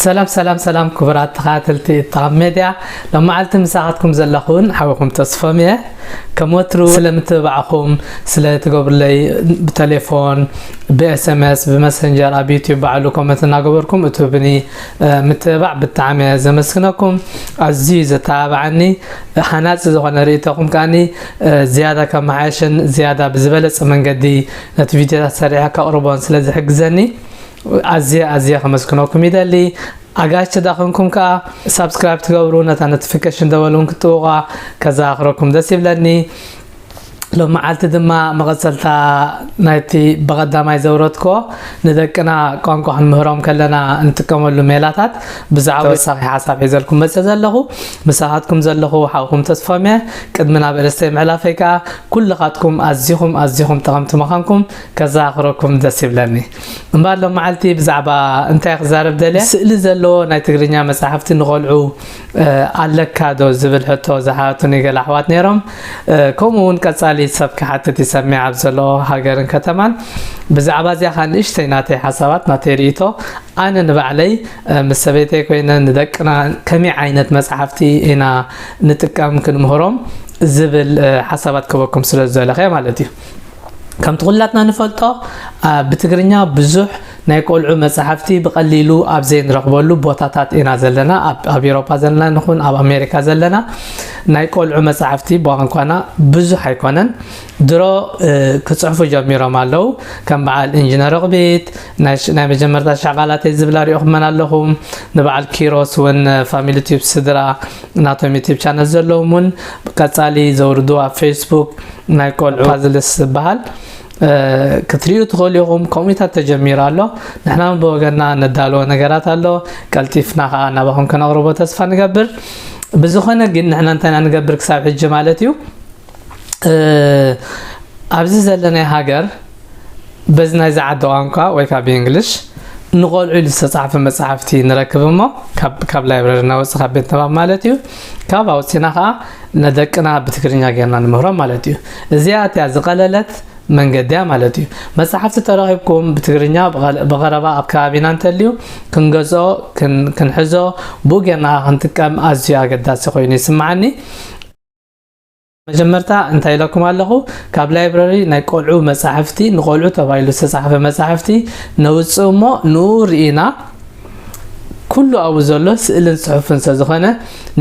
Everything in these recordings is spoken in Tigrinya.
ሰላም ሰላም ሰላም፣ ክቡራት ተኸታተልቲ እታብ ሜድያ፣ ሎመዓልቲ ምሳኻትኩም ዘለኹን ሓውኹም ተስፎም እየ። ከም ወትሩ ስለ ምትብባዕኹም፣ ስለ ትገብሩለይ፣ ብቴሌፎን፣ ብኤስኤምኤስ፣ ብመሰንጀር፣ ኣብ ዩቲዩብ ባዕሉ ኮመንት እናገበርኩም እትህቡኒ ምትብባዕ ብጣዕሚ እየ ዘመስግነኩም። ኣዝዩ ዘተባብዓኒ፣ ሃናፂ ዝኾነ ርእይቶኹም ከኣኒ ዝያዳ ከመሓየሽን ዝያዳ ብዝበለፀ መንገዲ ነቲ ቪድዮታት ሰሪሐ ከቕርቦን ስለ ዝሕግዘኒ ኣዝየ ኣዝየ ከመስግነኩም ይደሊ። ኣጋይሽ ተዳኸምኩም ከኣ ሳብስክራይብ ትገብሩ፣ ነታ ኖቲፊኬሽን ደወል እውን ክትጥውቓ ከዘኻኽረኩም ደስ ይብለኒ። ሎመዓልቲ ድማ መቐጸልታ ናይቲ ብቐዳማይ ዘውረድኮ ንደቅና ቋንቋ ክንምህሮም ከለና እንጥቀመሉ ሜላታት ብዛዕባ ተወሳኺ ሓሳብ ሒዘልኩም መጸ ዘለኹ። ምሳኻትኩም ዘለኹ ሓውኹም ተስፎም እየ። ቅድሚ ናብ ርእስተይ ምሕላፈይ ከኣ ኩልኻትኩም ኣዚኹም ኣዚኹም ጠቐምቲ ምዃንኩም ከዘኻኽረኩም ደስ ይብለኒ። እምበኣር ሎም መዓልቲ ብዛዕባ እንታይ ክዛረብ ደልየ? ስእሊ ዘለዎ ናይ ትግርኛ መጻሕፍቲ ንቖልዑ ኣለካ ዶ ዝብል ሕቶ ዝሓቱኒ ገለ ኣሕዋት ነይሮም። ከምኡ እውን ቀጻሊ ሰብ ክሓትት ይሰሚዕ ኣብ ዘሎ ሃገርን ከተማን። ብዛዕባ እዚኣ ኸኣ ንእሽተይ ናተይ ሓሳባት ናተይ ርእይቶ ኣነ ንባዕለይ ምስ ሰበይተይ ኮይነ ንደቅና ከመይ ዓይነት መጻሕፍቲ ኢና ንጥቀም ክንምህሮም ዝብል ሓሳባት ክበኩም ስለ ዝደለኸ ማለት እዩ። ከምቲ ኩላትና ንፈልጦ ብትግርኛ ብዙሕ ናይ ቆልዑ መጻሕፍቲ ብቐሊሉ ኣብ ዘይንረኽበሉ ቦታታት ኢና ዘለና። ኣብ ኤውሮጳ ዘለና ንኹን ኣብ ኣሜሪካ ዘለና ናይ ቆልዑ መጻሕፍቲ ብቋንቋና ብዙሕ ኣይኮነን። ድሮ ክጽሕፉ ጀሚሮም ኣለዉ። ከም በዓል ኢንጂነር ቕቢት ናይ መጀመርታ ሻቓላተይ ዝብላ ሪኦኹመን ኣለኹም። ንበዓል ኪሮስ እውን ፋሚሊ ቲፕ ስድራ ናቶም ዩቲብ ቻነል ዘለዎም እውን ቀጻሊ ዘውርዱ ኣብ ፌስቡክ ናይ ቆልዑ ፓዝልስ ዝበሃል ክትሪኡ ትኽእሉ ኢኹም። ከምኡታት ተጀሚሩ ኣሎ። ንሕና እውን ብወገንና ነዳልዎ ነገራት ኣሎ። ቀልጢፍና ከዓ ናባኹም ከነቕርቦ ተስፋ ንገብር። ብዝኾነ ግን ንሕና እንታይ ኢና ንገብር ክሳብ ሕጂ ማለት እዩ፣ ኣብዚ ዘለናይ ሃገር በዚ ናይዚ ዓዲ ቋንቋ ወይ ከዓ ብእንግሊሽ ንቆልዑ ኢሉ ዝተፃሕፈ መፅሓፍቲ ንረክብ እሞ ካብ ላይብረሪ እናወፅእ ካብ ቤት ንባብ ማለት እዩ ካብ ኣውፂና ከዓ ነደቅና ብትግርኛ ጌርና ንምህሮም ማለት እዩ። እዚኣ እቲያ ዝቐለለት መንገዲ እያ ማለት እዩ። መፅሓፍቲ ተረኺብኩም ብትግርኛ ብቐረባ ኣብ ከባቢና እንተልዩ ክንገዝኦ ክንሕዞ ብኡ ጌርና ክንጥቀም ኣዝዩ ኣገዳሲ ኮይኑ ይስምዓኒ። መጀመርታ እንታይ ኢለኩም ኣለኹ? ካብ ላይብረሪ ናይ ቆልዑ መጻሕፍቲ፣ ንቆልዑ ተባሂሉ ዝተጻሕፈ መጻሕፍቲ ነውጽእ እሞ ንኡ ርኢና ኩሉ ኣብኡ ዘሎ ስእልን ጽሑፍን ስለ ዝኾነ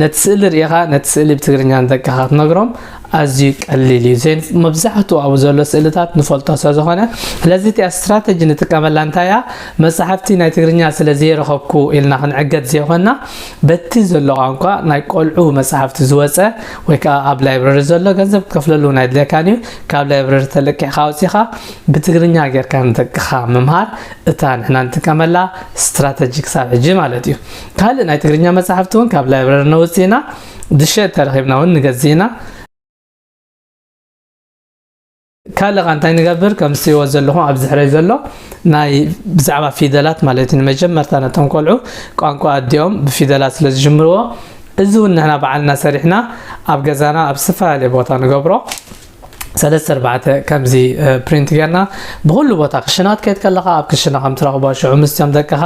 ነቲ ስእሊ ርኢኻ ነቲ ስእሊ ብትግርኛ ንደቅኻ ክትነግሮም ኣዝዩ ቀሊል እዩ። ዘይ መብዛሕትኡ ኣብኡ ዘሎ ስእልታት ንፈልጦ ስለ ዝኾነ ስለዚ እቲኣ ስትራተጂ ንጥቀመላ እንታይ እያ? መጻሕፍቲ ናይ ትግርኛ ስለ ዘይረኸብኩ ኢልና ክንዕገት ዘይኮንና በቲ ዘሎ ቋንቋ ናይ ቆልዑ መጻሕፍቲ ዝወጸ ወይ ከዓ ኣብ ላይብረሪ ዘሎ ገንዘብ ክትከፍለሉ እውን ኣይድልየካን እዩ። ካብ ላይብረሪ ተለቂሕካ ኣውጺኻ ብትግርኛ ጌርካ ንደቅኻ ምምሃር እታ ንሕና ንጥቀመላ ስትራተጂ ክሳብ ሕጂ ማለት እዩ። ካልእ ናይ ትግርኛ መጻሕፍቲ እውን ካብ ላይብረሪ ነውጽእ ኢና። ድሸ ተረኺብና እውን ንገዝእ ኢና። ካልእ ኸ እንታይ ንገብር? ከም ዝትሪእዎ ዘለኹም ኣብዚ ሕረይ ዘሎ ናይ ብዛዕባ ፊደላት ማለት እዩ። ንመጀመርታ ነቶም ቆልዑ ቋንቋ ኣዲኦም ብፊደላት ስለ ዝጅምርዎ እዚ እውን ንሕና ባዕልና ሰሪሕና ኣብ ገዛና ኣብ ዝተፈላለየ ቦታ ንገብሮ። ሰለስተ ኣርባዕተ ከምዚ ፕሪንት ጌርና ብኩሉ ቦታ ክሽናት ከይድ ከለኻ ኣብ ክሽና ከም ትረኽቦ ሽዑ ምስቶም ደቅኻ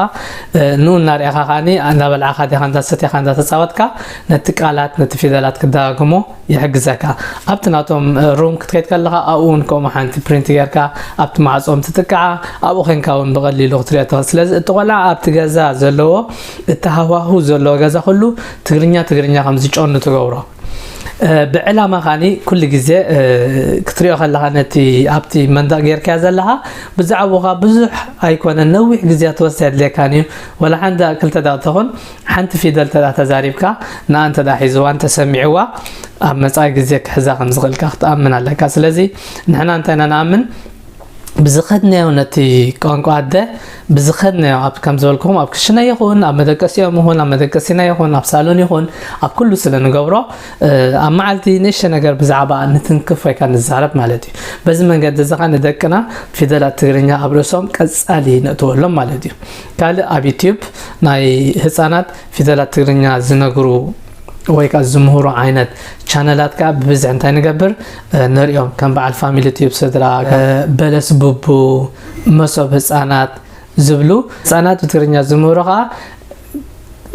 ንኡ እናርኣኻ ከዓኒ እንዳበልዓኻ ዲኻ እንዳሰትኻ እንዳተፃወትካ ነቲ ቃላት ነቲ ፊደላት ክደጋግሞ ይሕግዘካ። ኣብቲ ናቶም ሩም ክትከይድ ከለኻ ኣብኡ እውን ከምኡ ሓንቲ ፕሪንት ጌርካ ኣብቲ ማዕፆም ትጥቅዓ ኣብኡ ኮይንካ እውን ብቐሊሉ ክትሪኦ ትኽእል። ስለዚ እቲ ቆልዓ ኣብቲ ገዛ ዘለዎ እቲ ሃዋሁ ዘለዎ ገዛ ኩሉ ትግርኛ ትግርኛ ከም ዝጨኑ ትገብሮ። ብዕላማ ከዓኒ ኩሉ ግዜ ክትሪኦ ከለኻ ነቲ ኣብቲ መንደቕ ጌርካዮ ዘለኻ ብዛዕባኻ ብዙሕ ኣይኮነን ነዊሕ ግዜ ትወስድ የድልየካን እዩ። ወላ ሓንዳ ክልተ ደቂ ተኹን ሓንቲ ፊደል ተዳ ተዛሪብካ ንኣ እንተ ሒዝዋ እንተ ሰሚዕዋ ኣብ መጻኢ ግዜ ክሕዛ ከም ዝኽእልካ ክትኣምን ኣለካ። ስለዚ ንሕና እንታይ ኢና ንኣምን ብዝኸድናዮ ነቲ ቋንቋ ኣደ ብዝኸድናዮ ኣብ ከም ዝበልኩም ኣብ ክሽነ ይኹን ኣብ መደቀሲኦም ይኹን ኣብ መደቀሲና ይኹን ኣብ ሳሎን ይኹን ኣብ ኩሉ ስለ ንገብሮ ኣብ መዓልቲ ንእሽተ ነገር ብዛዕባ ንትንክፍ ወይ ከዓ ንዛረብ ማለት እዩ። በዚ መንገዲ እዚ ከዓ ንደቅና ፊደላት ትግርኛ ኣብ ርእሶም ቀጻሊ ነእትወሎም ማለት እዩ። ካልእ ኣብ ዩቲዩብ ናይ ህፃናት ፊደላት ትግርኛ ዝነግሩ ወይ ከዓ ዝምህሩ ዓይነት ቻነላት ከዓ ብብዝሒ እንታይ ንገብር ንርእዮም። ከም በዓል ፋሚሊ ቲዩብ ስድራ፣ በለስ ቡቡ፣ መሶብ ህፃናት ዝብሉ ህፃናት ብትግርኛ ዝምህሩ ከዓ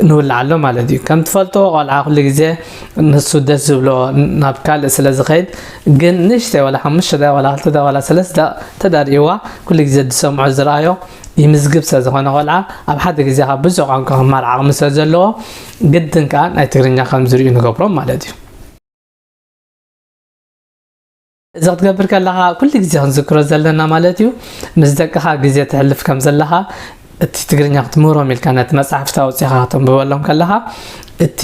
ንውልዓሎ ማለት እዩ። ከም ትፈልጦ ቆልዓ ኩሉ ግዜ ንሱ ደስ ዝብሎ ናብ ካልእ ስለ ዝኸይድ፣ ግን ንእሽተይ ዋላ ሓሙሽተ ደቂቕ ዋላ ክልተ ደቂቕ ዋላ ሰለስተ ደቂቕ ተዳርእዋ ኩሉ ግዜ ዝሰምዖ ዝረኣዮ ይምዝግብ ስለ ዝኾነ ቆልዓ ኣብ ሓደ ግዜ ካብ ብዙሕ ቋንቋ ክማር ዓቕሚ ስለ ዘለዎ ግድን ከዓ ናይ ትግርኛ ከም ዝርእዩ ንገብሮም ማለት እዩ። እዚ ክትገብር ከለኻ ኩሉ ግዜ ክንዝክሮ ዘለና ማለት እዩ፣ ምስ ደቅኻ ግዜ ተሕልፍ ከም ዘለኻ፣ እቲ ትግርኛ ክትምህሮም ኢልካ ነቲ መጽሓፍቲ ኣውጺኻ ከተንብበሎም ከለኻ፣ እቲ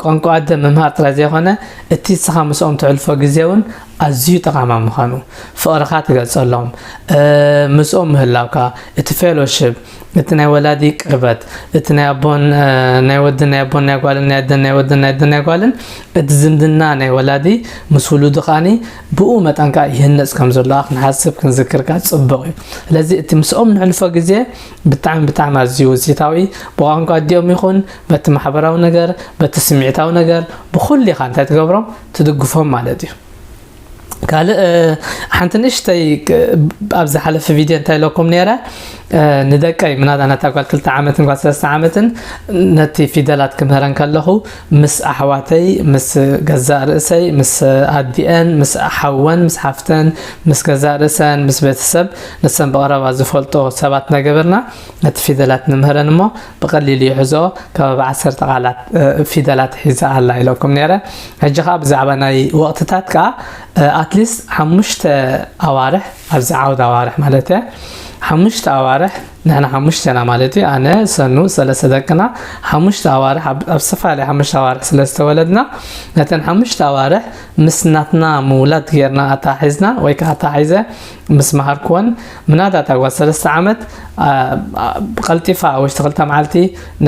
ቋንቋ ኣደ ምምሃር ጥራይ ዘይኮነ፣ እቲ ንስኻ ምስኦም ተሕልፎ ግዜ እውን ኣዝዩ ጠቓማ ምዃኑ፣ ፍቕርኻ ትገልጸሎም፣ ምስኦም ምህላውካ፣ እቲ ፌሎሺፕ፣ እቲ ናይ ወላዲ ቅርበት፣ እቲ ናይ ኣቦን ናይ ወድን ናይ ኣቦን ናይ ጓልን ናይ ኣደን ናይ ወድን ናይ ኣደን ናይ ጓልን እቲ ዝምድና ናይ ወላዲ ምስ ውሉዱ ከዓኒ ብኡ መጠን ከዓ ይህነፅ ከም ዘለዋ ክንሓስብ ክንዝክር ከዓ ፅቡቕ እዩ። ስለዚ እቲ ምስኦም ንሕልፎ ግዜ ብጣዕሚ ብጣዕሚ ኣዝዩ ውፅኢታዊ ብቋንቋ ኣዲኦም ይኹን በቲ ማሕበራዊ ነገር በቲ ስምዒታዊ ነገር ብኩሉ ኢኻ እንታይ ትገብሮም ትድግፎም ማለት እዩ። ካልእ ሓንቲ ንእሽተይ ኣብ ዝሓለፈ ቪድዮ እንታይ ኢለኩም ነይረ፣ ንደቀይ ምናዳ ነታ ጓል ክልተ ዓመትን ጓል ሰለስተ ዓመትን ነቲ ፊደላት ክምህረን ከለኹ ምስ ኣሕዋተይ ምስ ገዛእ ርእሰይ ምስ ኣዲአን ምስ ሓወን ምስ ሓፍተን ምስ ገዛእ ርእሰን ምስ ቤተሰብ ንሰን ብቐረባ ዝፈልጦ ሰባት እናገበርና ነቲ ፊደላት ንምህረን እሞ ብቐሊሉ ይሕዝኦ ከባቢ ዓሰርተ ቃላት ፊደላት ሒዛ ኣላ ኢለኩም ነይረ። ሕጂ ከዓ ብዛዕባ ናይ ወቕትታት ከዓ ኣትሊስት ሓሙሽተ ኣዋርሕ ኣብዚ ዓውድ ኣዋርሕ ማለት እያ ሓሙሽተ ኣዋርሕ ንሕና ሓሙሽተና ማለት እዩ ኣነ ሰኑ ሰለስተ ደቅና ሓሙሽተ ኣዋርሕ ኣብ ዝተፈላለየ ሓሙሽተ ኣዋርሕ ስለ ዝተወለድና ነተን ሓሙሽተ ኣዋርሕ ምስ ናትና ምውላድ ጌርና ኣታሒዝና ወይ ከዓ ኣታሒዘ ምስ መሃርክወን ምናዳ እታ ጓል ሰለስተ ዓመት ቀልጢፋ ኣብ ውሽጢ ክልተ መዓልቲ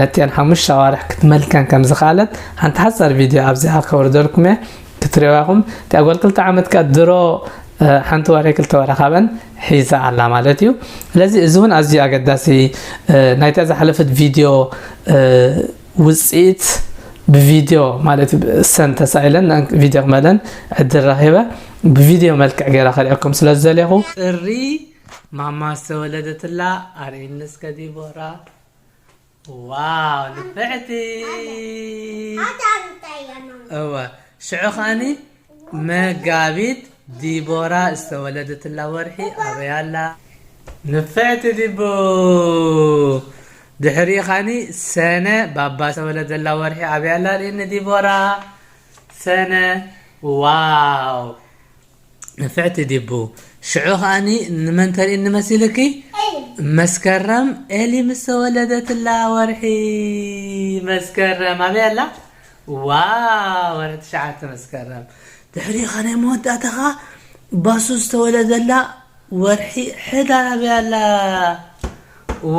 ነቲአን ሓሙሽተ ኣዋርሕ ክትመልከን ከም ዝኸኣለት ሓንቲ ሓፀር ቪድዮ ኣብዚኣ ከውርደልኩም እየ ክትሪኦ ኢኹም። እቲኣ ጓል ክልተ ዓመት ከ ድሮ ሓንቲ ወርሒ ክልተ ወርሒ ካብአን ሒዛ ኣላ ማለት እዩ። ስለዚ እዚ እውን ኣዝዩ ኣገዳሲ ናይታ ዝሓለፈት ቪድዮ ውፅኢት ብቪድዮ ማለት እዩ ሰን ተሳኢለን ቪድዮ ክመለን ዕድል ረኺበ ብቪድዮ መልክዕ ገይራ ከሪአኩም ስለ ዝደለኹ ጥሪ ማማ ዝተወለደትላ ኣርእይኒ እስከ ዲቦራ። ዋው ንፍዕቲ። እወ ሽዑ ኸኣኒ መጋቢት ዲቦራ ዝተወለደትላ ወርሒ ኣበይ ኣላ? ንፍዕቲ ዲቡ። ድሕሪኡ ኸኣኒ ሰነ ባባ ዝተወለደላ ወርሒ ኣበይ ኣላ? ርእኒ ዲቦራ ሰነ። ዋው ንፍዕቲ ዲቡ። ሽዑ ኸኣኒ ንመን ተርእኒ መሲልኪ? መስከረም ኤሊ ምስ ተወለደትላ ወርሒ መስከረም ኣበይ ኣላ? ዋ ወርሒ ትሽዓተ መስከረም ድሕሪኻ ናይ መወዳእታኻ ባሱ ዝተወለደላ ወርሒ ሕዳር ኣበይ ኣላ?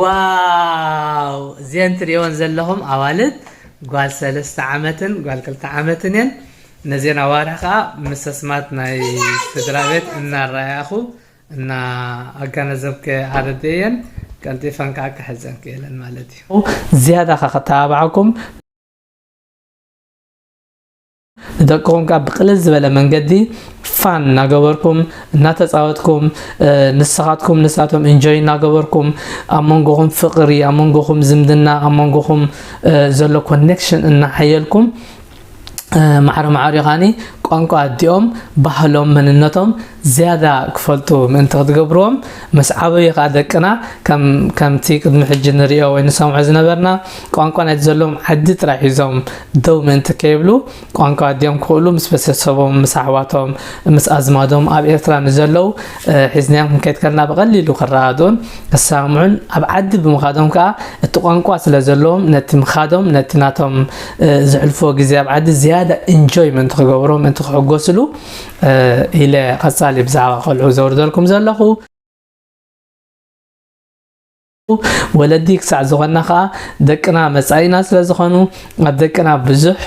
ዋው እዚአን ትሪእወን ዘለኹም ኣዋልድ ጓል ሰለስተ ዓመትን ጓል ክልተ ዓመትን እየን። ነዚአን ኣዋርሕ ከዓ ምስ ኣስማት ናይ ስድራ ቤት እናረኣያኹ እና ኣጋነዘብከ ኣረድእየን ቀልጢፈን ከዓ ክሕዘን ክእለን ማለት እዩ። ዝያዳ ከዓ ከተባብዓኩም ንደቅኹም ከዓ ብቅልል ዝበለ መንገዲ ፋን እናገበርኩም እናተፃወትኩም ንስኻትኩም ንሳቶም ኢንጆይ እናገበርኩም ኣብ መንጎኹም ፍቅሪ ኣብ መንጎኹም ዝምድና ኣብ መንጎኹም ዘሎ ኮኔክሽን እናሓየልኩም ማዕረ ማዕሪኻኒ ቋንቋ ኣዲኦም ባህሎም መንነቶም ዝያዳ ክፈልጡ ምእንቲ ክትገብርዎም ምስ ዓበዩ ከዓ ደቅና ከምቲ ቅድሚ ሕጂ ንሪኦ ወይ ንሰምዖ ዝነበርና ቋንቋ ናይቲ ዘለዎም ዓዲ ጥራይ ሒዞም ደው ምእንቲ ከይብሉ ቋንቋ ኣዲኦም ክኽእሉ ምስ ቤተሰቦም ምስ ኣሕዋቶም ምስ ኣዝማዶም ኣብ ኤርትራ ንዘለዉ ሒዝናዮም ክንከይድ ከለና ብቐሊሉ ክረዳድኡን ክሰማምዑን ኣብ ዓዲ ብምኻዶም ከዓ እቲ ቋንቋ ስለ ዘለዎም ነቲ ምኻዶም ነቲ ናቶም ዘሕልፍዎ ግዜ ኣብ ዓዲ ዝያዳ ኢንጆይ ምእንቲ ክገብሩ ምእንቲ ክሕጎስሉ ኢለ ቀፃሊ ብዛዕባ ቆልዑ ዘውርደልኩም ዘለኹ። ወለዲ ክሳዕ ዝኾንና ከዓ ደቅና መፃኢና ስለ ዝኾኑ ኣብ ደቅና ብዙሕ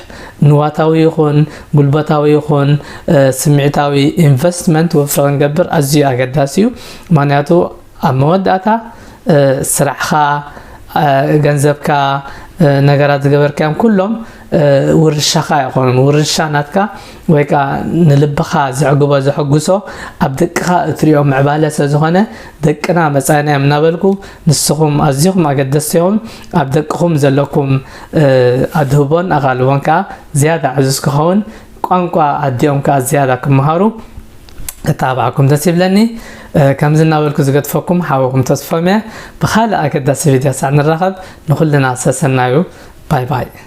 ንዋታዊ ይኹን ጉልበታዊ ይኹን ስምዒታዊ ኢንቨስትመንት ወፍሪ ክንገብር ኣዝዩ ኣገዳሲ እዩ። ምክንያቱ ኣብ መወዳእታ ስራሕኻ፣ ገንዘብካ፣ ነገራት ዝገበርካዮም ኩሎም ውርሻኻ ኣይኮነን። ውርሻ ናትካ ወይ ከዓ ንልብኻ ዘዕግቦ ዘሐጉሶ ኣብ ደቅኻ እትሪኦ ምዕባለ ስለ ዝኾነ፣ ደቅና መጻኢና እዮም እናበልኩ፣ ንስኹም ኣዝኹም ኣገደስቲ ኢኹም። ኣብ ደቅኹም ዘለኩም ኣድህቦን ኣቓልቦን ከዓ ዝያዳ ዕዙዝ ክኸውን፣ ቋንቋ ኣዲኦም ከዓ ዝያዳ ክመሃሩ እተባብዓኩም ደስ ይብለኒ። ከምዚ እናበልኩ ዝገድፈኩም ሓወኹም ተስፎም እየ። ብኻልእ ኣገዳሲ ቪድዮ ሳዕ ንራኸብ። ንኹልና ሰሰናዩ። ባይ ባይ።